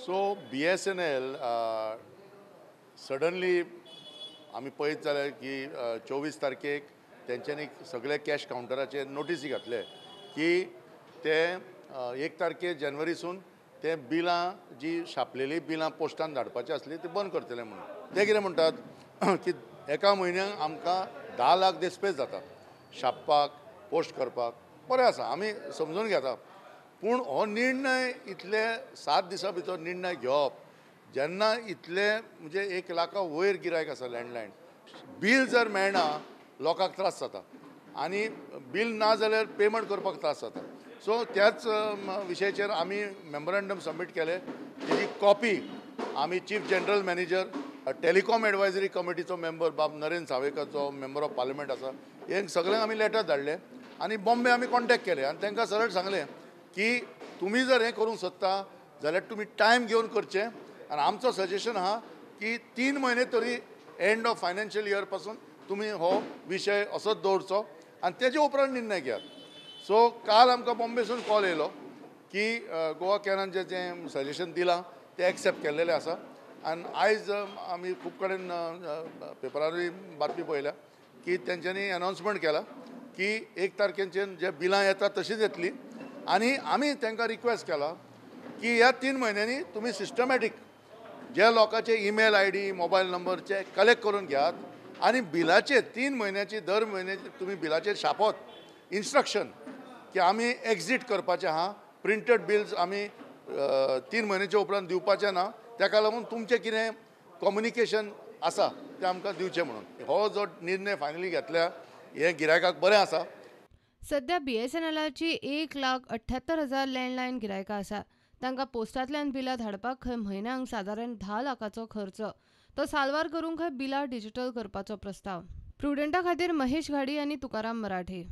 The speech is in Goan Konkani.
सो BSNL suddenly आमी पळयत जाल्यार की 24 तारखेक तेंच्यांनी सगळे कॅश कावंटराचेर नोटीसी घातले की ते 1 तारखे जानेवारीसून ते बिलां जी छापलेली बिलां पोस्टान धाडपाची आसली ती बंद करतले म्हणून. ते कितें म्हणटात की एका म्हयन्याक आमकां 10 लाख देस्पेस जाता छापपाक, पोस्ट करपाक. बरें आसा, आमी समजून घेता, पूण हो निर्णय इतले 7 दिसां भितर निर्णय घेवप, जेन्ना इतले म्हणजे 1 लाखा वयर गिरायक आसा लँडलायन, बील जर मेळना लोकांक त्रास जाता आनी बील ना जाल्यार पेमेंट करपाक त्रास जाता. सो त्याच विशयाचेर आमी मेमोरंडम सबमीट केलें, तेजी कॉपी आमी chief general manager, telecom advisory कमिटीचो मेंबर बाब नरेंद्र सावेकर जो मेंबर ऑफ पार्लमेंट आसा, हे सगळ्यांक आमी लेटर धाडले आनी बॉम्बे आमी कॉन्टेक्ट केले आनी तांकां सरळ सांगलें की तुमी जर हें करूंक सोदता जाल्यार तुमी टायम घेवन करचें आनी आमचो सजेशन आहा की 3 म्हयने तरी एंड ऑफ फायनान्शियल इयर पासून तुमी हो विशय असोच दवरचो आनी तेजे उपरांत निर्णय घेयात. सो काल आमकां बॉम्बेसून कॉल येयलो की गोवा कॅनान जें जें सजेशन दिलां तें एक्सेप्ट केल्लेलें आसा आनी आयज आमी खूब कडेन पेपरारूय बातमी पळयल्या की तेंच्यांनी अनावन्समेंट केला की 1 तारखेच्यान जे बिलां येता तशीच येतली आनी आमी तांकां रिक्वेस्ट केला की ह्या 3 म्हयन्यांनी तुमी सिस्टमॅटीक जे लोकांचे ईमेल I D, mobile नंबरचे कलेक्ट करून घेयात आनी बिलाचे 3 म्हयन्याची दर म्हयन्याची तुमी बिलाचेर छापत इन्स्ट्रक्शन की आमी एक्झीट करपाचें आहा, प्रिंटेड बिल्स आमी 3 म्हयन्याच्या उपरांत दिवपाचें ना, ताका लागून तुमचें कितें कम्युनिकेशन आसा तें आमकां दिवचें म्हणून. हो जो निर्णय फायनली घेतल्या हें गिरायकाक बरें आसा. सध्या BSNLची 1,78,000 लँडलायन गिरायकां आसा. तांकां पोस्टांतल्यान बिलां धाडपाक खंय म्हयन्यांक सादारण 10 लाखाचो खर्च, तो साल्वार करूंक खंय बिलां डिजिटल करपाचो प्रस्ताव. प्रुडंटा खातीर महेश घाडी आनी तुकाराम मराठे.